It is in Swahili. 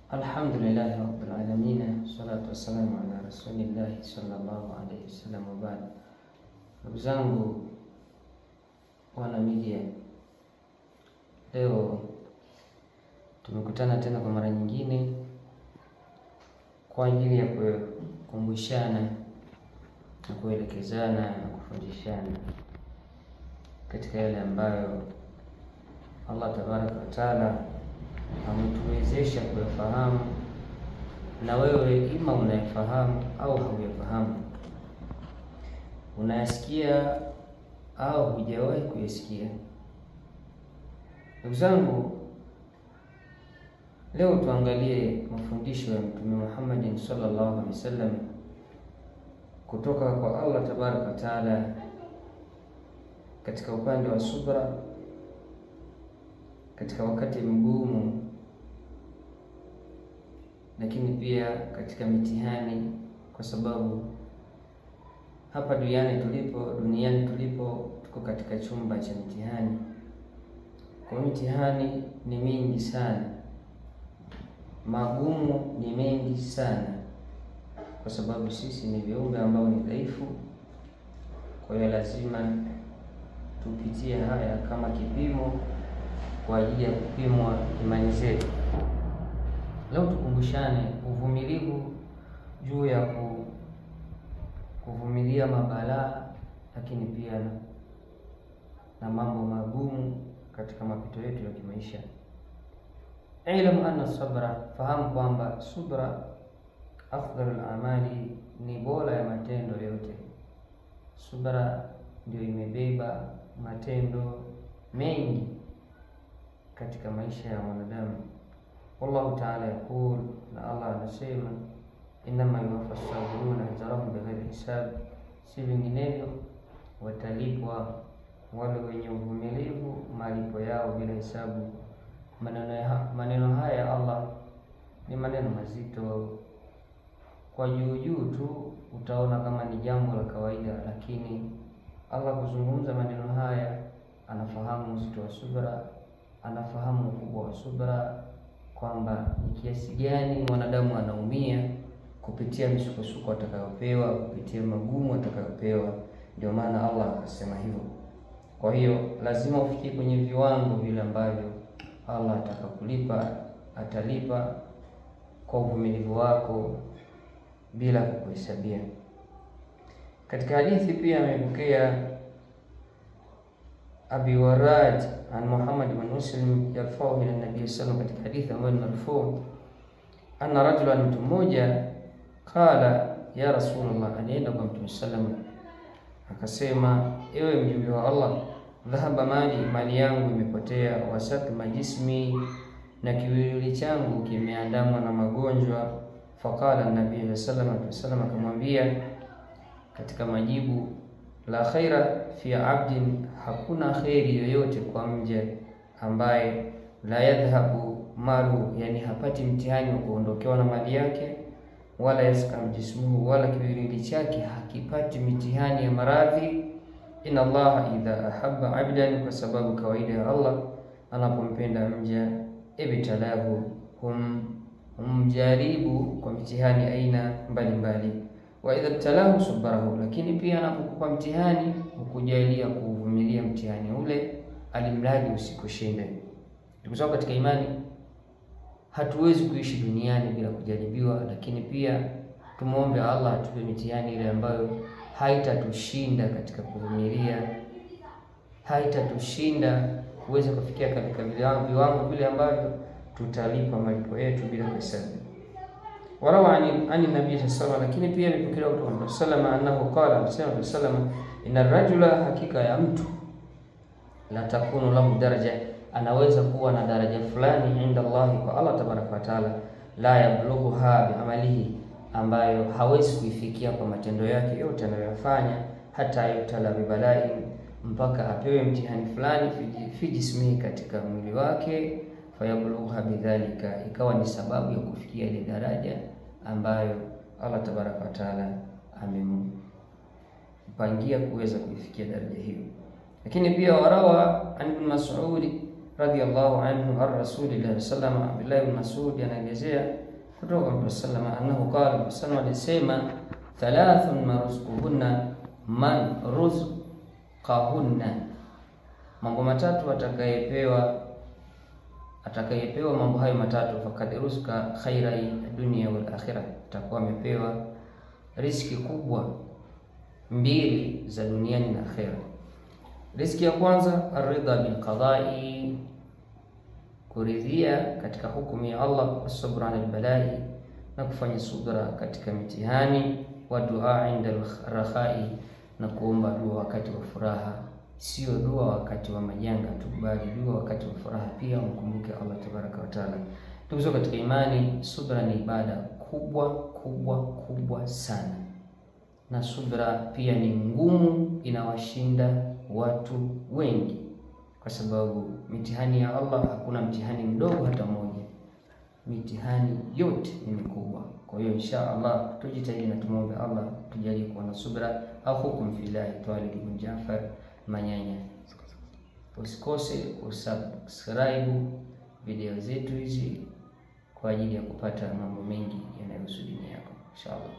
Alhamdulillahi rabbil alamin, salatu wassalamu ala rasulillahi sallallahu alayhi wasallam, wa baad. Ndugu zangu wana media, leo tumekutana tena kwa mara nyingine kwa ajili ya kukumbushana na kuelekezana na kufundishana katika yale ambayo Allah tabaraka wa taala ametuwezesha kuyafahamu, na wewe ima unayafahamu au hauyafahamu, unayasikia au hujawahi kuyasikia. Ndugu zangu, leo tuangalie mafundisho ya Mtume Muhammad sallallahu alaihi wasallam kutoka kwa Allah tabaraka wa taala katika upande wa subra, katika wakati mgumu, lakini pia katika mitihani, kwa sababu hapa duniani tulipo tuko katika chumba cha mitihani. Kwa mitihani ni mingi sana, magumu ni mengi sana, kwa sababu sisi ni viumbe ambao ni dhaifu. Kwa hiyo lazima tupitie haya kama kipimo kwa ajili ya kupimwa imani zetu. Leo tukumbushane uvumilivu juu ya kuvumilia mabalaa, lakini pia na mambo magumu katika mapito yetu ya kimaisha. Ilmu anna sabra, fahamu kwamba subra afdalul amali, ni bora ya matendo yote. Subra ndio imebeba matendo mengi katika maisha ya mwanadamu. Wallahu ta'ala yakul, na Allah anasema innama yuwaffa sabiruna ajrahum bighairi hisab, si vinginevyo watalipwa wale wenye uvumilivu malipo yao bila hisabu. Maneno haya Allah ni maneno mazito. Kwa juu juu tu utaona kama ni jambo la kawaida, lakini Allah kuzungumza maneno haya, anafahamu uzito wa subra, anafahamu ukubwa wa subra, kwamba ni kiasi gani mwanadamu anaumia kupitia misukosuko atakayopewa, kupitia magumu atakayopewa. Ndio maana Allah akasema hivyo. Kwa hiyo lazima ufikie kwenye viwango vile ambavyo Allah atakakulipa, atalipa kwa uvumilivu wako bila kukuhesabia. Katika hadithi pia amepokea Abi Warad an Muhammad bin Muslim yarfa'u ila Nabii sallallahu, katika hadithi ambayo ni marfu, anna rajulan, mtu mmoja, qala ya Rasulullah, alienda kwa Mtume sallallahu akasema, ewe mjumbe wa Allah, dhahaba mali, mali yangu imepotea, wasakma jismi, na kiwiliwili changu kimeandamwa na magonjwa. Faqala Nabii sallallahu alaihi wasallam, akamwambia katika majibu, la khaira fi abdin, hakuna khairi yoyote kwa mja ambaye la yadhhabu malu, yani hapati mtihani wa kuondokewa na mali yake, wala yaskam jismuhu, wala kiwiliwili chake hakipati mitihani ya maradhi. Inna Allah idha ahabba abdan, kwa sababu kawaida ya Allah anapompenda mja, ibtalahu, humjaribu kwa mitihani aina mbalimbali. Wa idha ibtalahu sabarahu, lakini pia anapokupa mtihani hukujalia kuvumilia mtihani ule, alimradi usikushinde. Ndugu zangu katika imani, hatuwezi kuishi duniani bila kujaribiwa, lakini pia tumuombe Allah atupe mitihani ile ambayo haitatushinda katika kuvumilia, haitatushinda kuweza kufikia katika viwango vile ambavyo tutalipa malipo yetu bila kuhesabu. Warawa ani Nabii sallallahu, lakini pia alipokelewa kutoka Mtume sallallahu annahu qala, amesema sallallahu, inna rajula, hakika ya mtu, la takunu lahu daraja, anaweza kuwa na daraja fulani inda Allah, kwa Allah tabaraka wa taala, la yablughuha biamalihi, ambayo hawezi kuifikia kwa matendo yake yote anayoyafanya, hata yutala bibalai, mpaka apewe mtihani fulani fi jismihi, katika mwili wake, fayablugha bidhalika, ikawa ni sababu ya kufikia ile daraja ambayo Allah tabaraka wa taala amempangia kuweza kuifikia daraja hiyo. Lakini pia warawa an Ibn Mas'ud radhiyallahu anhu ar Rasulillah sallallahu alayhi wasallam, Abdullah ibn Mas'ud anaelezea kutoka kwa Mtume sallallahu alayhi wasallam, annahu qala, sallallahu alisema, thalathun marzuquhunna man ruzqahunna, mambo matatu atakayepewa mambo hayo matatu, fakad ruzqa khairai dunya wal akhirah, atakuwa amepewa riziki kubwa mbili za duniani na akhera. Riziki ya kwanza, aridha bil qada'i, kuridhia katika hukumu ya Allah, asabra anil balai, na kufanya subra katika mitihani, wa dua inda rakhai, na kuomba dua wakati wa furaha. Sio dua wakati wa majanga tu, bali dua wakati wa furaha pia, umkumbuke Allah tabaraka wa taala. Ndugu zangu katika imani, subra ni ibada kubwa kubwa kubwa sana, na subra pia ni ngumu, inawashinda watu wengi, kwa sababu mitihani ya Allah, hakuna mtihani mdogo hata mmoja, mitihani yote ni mikubwa. Kwa hiyo insha Allah tujitahidi na tumuombe Allah tujalie kuwa na subra. Akhukum fillahi Talib ibn Jafar Manyanya. Usikose kusubscribe video zetu hizi kwa ajili ya kupata mambo mengi yanayohusu dini yako insha Allah.